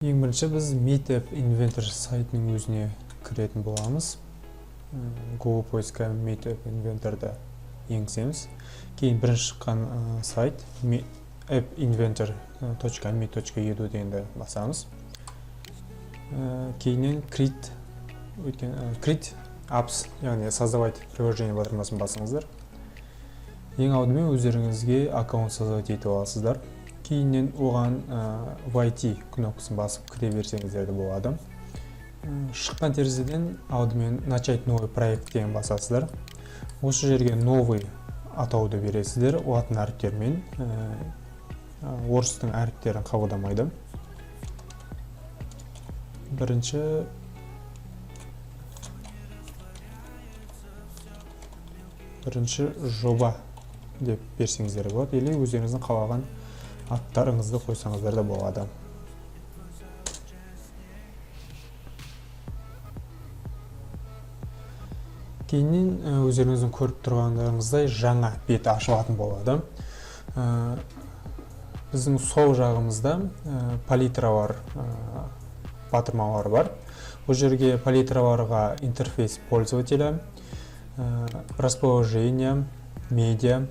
Ең бірінші біз Meet App Inventor сайтының өзіне кіретін боламыз. Google поискқа Meet App Inventor'ды енгіземіз. Кейін бірінші шыққан сайт appinventor.meet.edu дегенді басамыз. Кейіннен create, create apps, яғни создавать приложение батырмасын басыңыздар. Ең алдымен өздеріңізге аккаунт создавать етіп аласыздар. Кейіннен оған войти кнопкасын басып кіре берсеңіздер де болады. Шыққан терезеден алдымен начать новый проект деген басасыздар. Осы жерге новый атауды бересіздер латын әріптерімен, орыстың әріптерін қабылдамайды. Бірінші жоба деп берсеңіздер болады, или өздеріңіздің қалаған аттарыңызды қойсаңыздар да болады. Кейіннен өздеріңіздің көріп тұрғандарыңыздай жаңа бет ашылатын болады. Біздің сол жағымызда палитралар, батырмалар бар. Бұл жерге палитраларға интерфейс пользователя, расположение, медиа,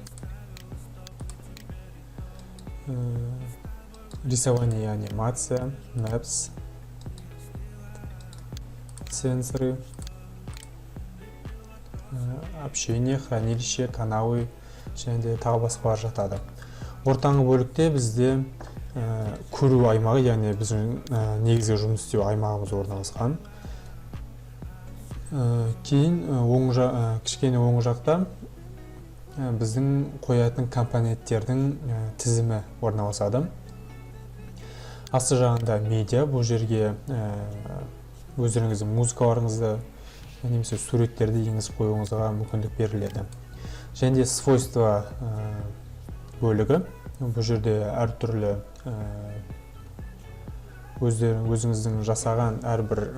рисование и анимация, maps, сенсоры, общение, хранилище, каналы және де тағы басқалар жатады. Ортаңғы бөлікте бізде көру аймағы, яғни біздің негізгі жұмыс істеу аймағымыз орналасқан. Кейін кішкене оң жақта біздің қоятын компоненттердің тізімі орналасады. Асты жағында медиа, бұл жерге өздеріңіздің музыкаларыңызды немесе суреттерді енгізіп қоюыңызға мүмкіндік беріледі. Және де свойства бөлігі, бұл жерде әртүрлі өзіңіздің жасаған әрбір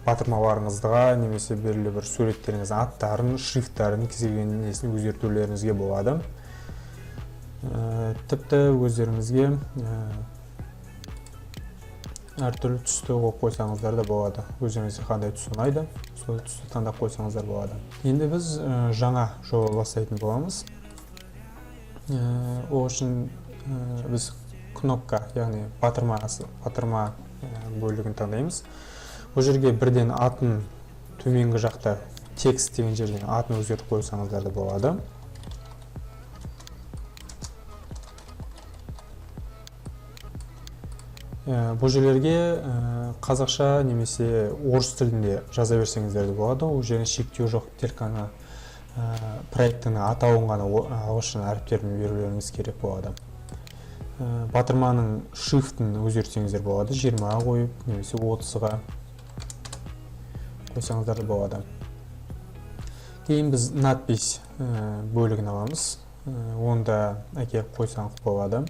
батырмаларыңызға немесе белгілі бір суреттеріңіздің аттарын, шрифттарын, кез келген несін өзгертулеріңізге болады. Тіпті өздеріңізге әртүрлі түсті қойып қойсаңыздар да болады. Өздеріңізге қандай түс ұнайды, сол түсті таңдап қойсаңыздар болады. Енді біз жаңа жоба бастайтын боламыз. Ол үшін біз кнопка, яғни батырма бөлігін таңдаймыз. Бұл жерге бірден атын төменгі жақта текст деген жерден атын өзгертіп қойсаңыздар да болады. Бұл жерлерге қазақша немесе орыс тілінде жаза берсеңіздер де болады. Ол жерде шектеу жоқ, тек қана проектінің атауын ғана ағылшын әріптерімен берулеріңіз керек болады. Батырманың шрифтін өзгертсеңіздер болады, 20-ға қойып немесе 30-ға қойсаңыздар да болады. Кейін біз надпись бөлігін аламыз. Оны да әкеліп қойсақ болады.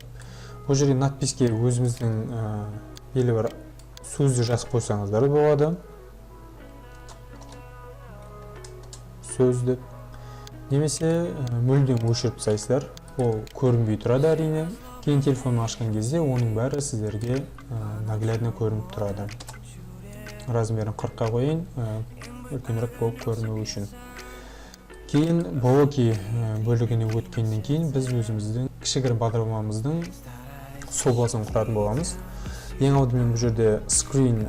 Бұл жерге надписке өзіміздің белгілі бір сөзді жазып қойсаңыздар да болады. Сөз деп. Немесе мүлдем өшіріп тастайсыздар. Ол көрінбей тұрады әрине. Кейін телефонды ашқан кезде оның бәрі сіздерге наглядно көрініп тұрады. Размерін 40-қа қояйын, үлкенірек болып көріну үшін. Кейін блоки бөлігіне өткеннен кейін біз өзіміздің кішігірім бағдарламамыздың сұлбасын құратын боламыз. Ең алдымен бұл жерде screen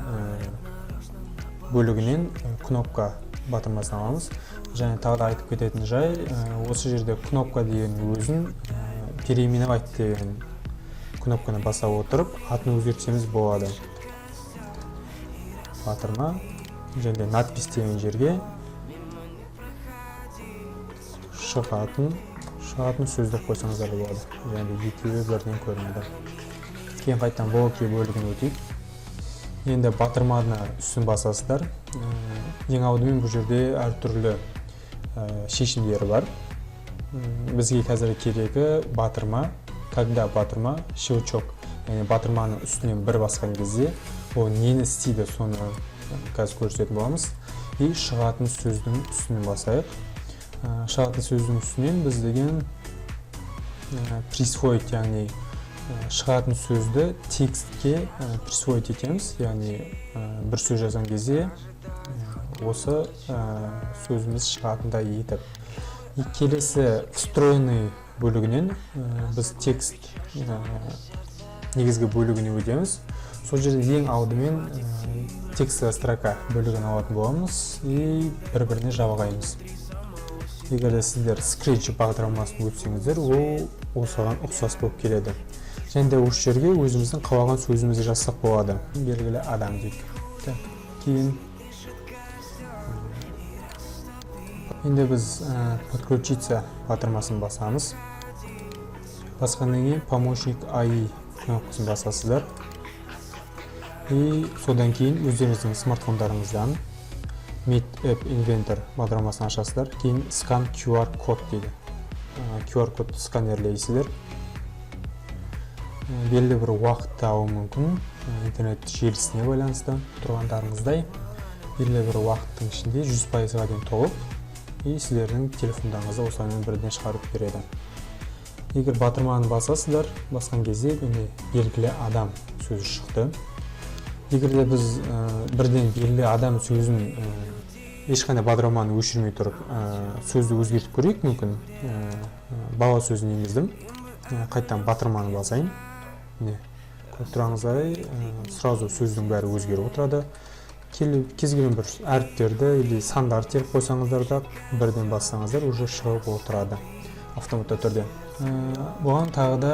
бөлігінен кнопка батырмасын аламыз. Және тағы да айтып кететін жай, осы жерде кнопка деген өзін переименовать деген кнопканы баса отырып атын өзгертсеміз болады. Батырма және надпись деген жерге шығатын сөз деп қойсаңыздар болады. Және де екеуі бірден көрінеді. Кейін қайтадан блоки бөлігіне өтейік. Енді батырманы үстін басасыздар. Ең алдымен бұл жерде әртүрлі шешімдері бар. Бізге қазір керегі батырма, когда батырма щелчок, яғни батырманың үстінен бір басқан кезде ол нені істейді, соны қазір көрсететін боламыз. И шығатын сөздің үстінен басайық. Шығатын сөздің үстінен біз деген присвоить, яғни Шығатын сөзді текстке присвоить етеміз, яғни бір сөз жазған кезде осы сөзіміз шығатындай етіп. И келесі встроенный бөлігінен біз текст негізгі бөлігіне өтеміз. Сол жерде ең алдымен текстовая строка бөлігін алатын боламыз и бір біріне жалғаймыз. Егер де сіздер Scratch бағдарламасын өтсеңіздер, ол осыған ұқсас болып келеді. Және де осы жерге өзіміздің қалаған сөзімізді жазсақ болады. Белгілі адам дейік. Так, кейін енді біз подключиться батырмасын басамыз. Басқаннан кейін помощник АИ кнопкасын басасыздар. И содан кейін өздеріңіздің смартфондарыңыздан Meet App Inventor бағдарламасын ашасыздар. Кейін scan QR код дейді. QR кодты сканерлейсіздер. Белгілі бір уақытты алуы мүмкін, интернет желісіне байланысты. Тұрғандарыңыздай, белгілі бір уақыттың ішінде 100%-ға дейін толып, и сіздердің телефондарыңызды осылаймен бірден шығарып береді. Егер батырманы басасыздар, басқан кезде міне белгілі адам сөзі шықты. Егер де біз бірден белгілі адам сөзін ешқандай бағдарламаны өшірмей тұрып сөзді өзгертіп көрейік. Мүмкін бала сөзін енгіздім. Қайтадан батырманы басайын. Міне, көріп тұрғаныңыздай, сразу сөздің бәрі өзгеріп отырады. Кез келген бір әріптерді или сандарды теріп қойсаңыздар да, бірден бассаңыздар, уже шығып отырады автоматты түрде. Бұған тағы да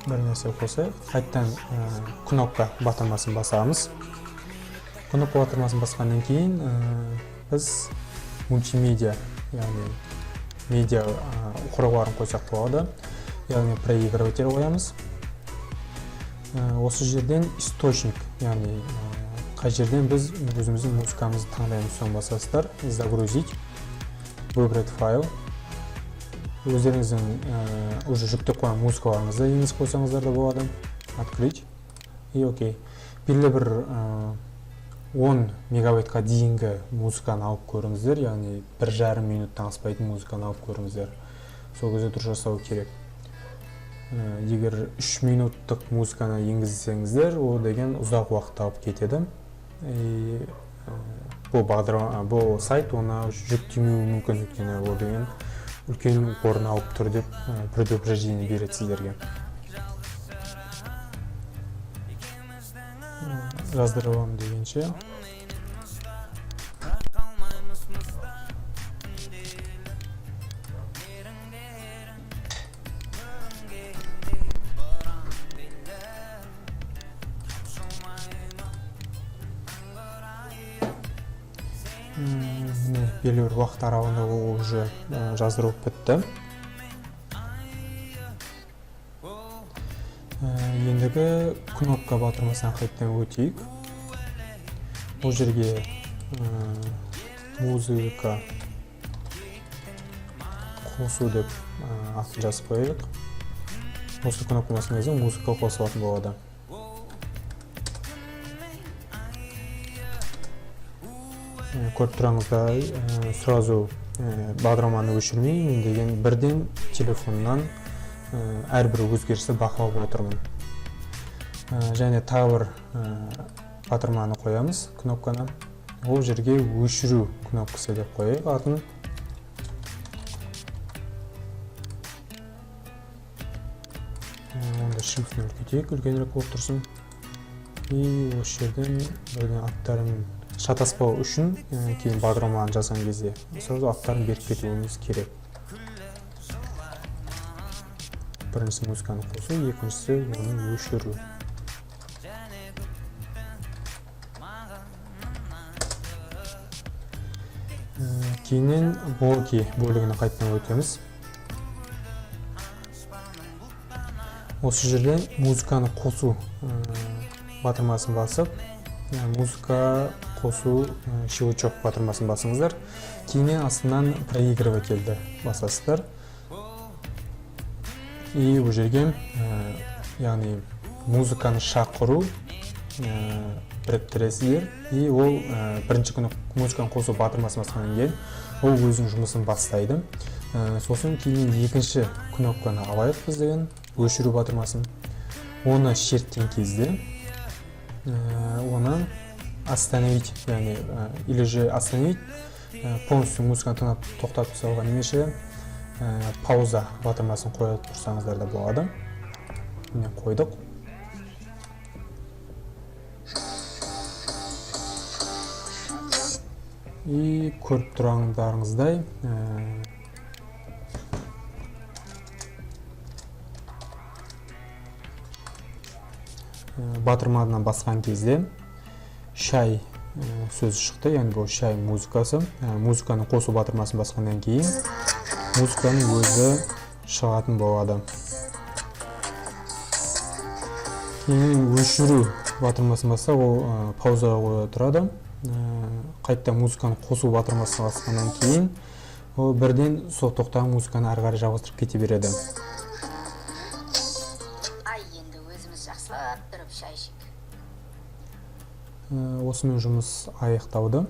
бір нәрсе қосайық. Қайтадан кнопка батырмасын басамыз. Кнопка батырмасын басқаннан кейін біз мультимедиа, яғни медиа құрылғыларын қойсақ болады, яғни проигрыватель қоямыз. Осы жерден источник, яғни қай жерден біз өзіміздің музыкамызды таңдаймыз, соны басасыздар. Загрузить, выбрать файл. Өздеріңіздің уже жүктеп қойған музыкаларыңызды енгізіп қойсаңыздар да болады. Открыть и окей. Белгілі бір 10 мегабайтқа дейінгі музыканы алып көріңіздер, яғни 1,5 минуттан аспайтын музыканы алып көріңіздер. Сол кезде дұрыс жасау керек. Егер 3 минуттық музыканы енгізсеңіздер, ол деген ұзақ уақыт алып кетеді, и бұл бағдарлама, бұл сайт оны жүктемеуі мүмкін, өйткені ол деген үлкен орын алып тұр деп предупреждение береді сіздерге. Жаздырып аламын дегенше, міне, белгілі бір уақыт аралығында ол уже жаздырылып бітті. Ендігі кнопка батырмасына қайтадан өтейік. Бұл жерге музыка қосу деп атын жазып қояйық. Осы кнопка басқан кезде музыка қосылатын болады. Көріп тұрғаныңыздай, сразу бағдарламаны өшірмей, мен деген бірден телефоннан әрбір өзгерісті бақылап отырмын. Және тағы бір батырманы қоямыз, кнопканы. Ол жерге өшіру кнопкасы деп қояйық атын. Онда шрифтін үлкейтейік, үлкенірек болып тұрсын. И осы жерден бірден аттарын шатаспау үшін, кейін бағдарламаны жазған кезде сразу аттарын беріп кетуіміз керек. Біріншісі музыканы қосу, екіншісі оны өшіру. Кейіннен блоки бөлігіне қайтадан өтеміз. Осы жерде музыканы қосу батырмасын басып, музыка қосу щелчок батырмасын басыңыздар. Кейіннен астынан проигрывательді басасыздар. И бұл жерге яғни музыканы шақыру біріктіресіздер. И ол бірінші күні музыканы қосу батырмасын басқаннан кейін ол өзінің жұмысын бастайды. Сосын кейін екінші кнопканы алайық біз деген өшіру батырмасын. Оны шерткен кезде оны остановить, яғни или же остановить, полностью музыканы тыңдап тоқтатып тастауға немесе пауза батырмасын қоя тұрсаңыздар да болады. Міне, қойдық. И көріп тұрғандарыңыздай, батырманы басқан кезде шай сөзі шықты, яғни бұл шай музыкасы. Музыканы қосу батырмасын басқаннан кейін музыканың өзі шығатын болады. Кейін өшіру батырмасын бассақ, ол паузаға қоя тұрады. Қайтадан музыканы қосу батырмасын басқаннан кейін ол бірден сол тоқтаған музыканы ары қарай жалғастырып кете береді. Ай, енді өзіміз жақсылап тұрып шай ішейік. Осымен жұмыс аяқталды.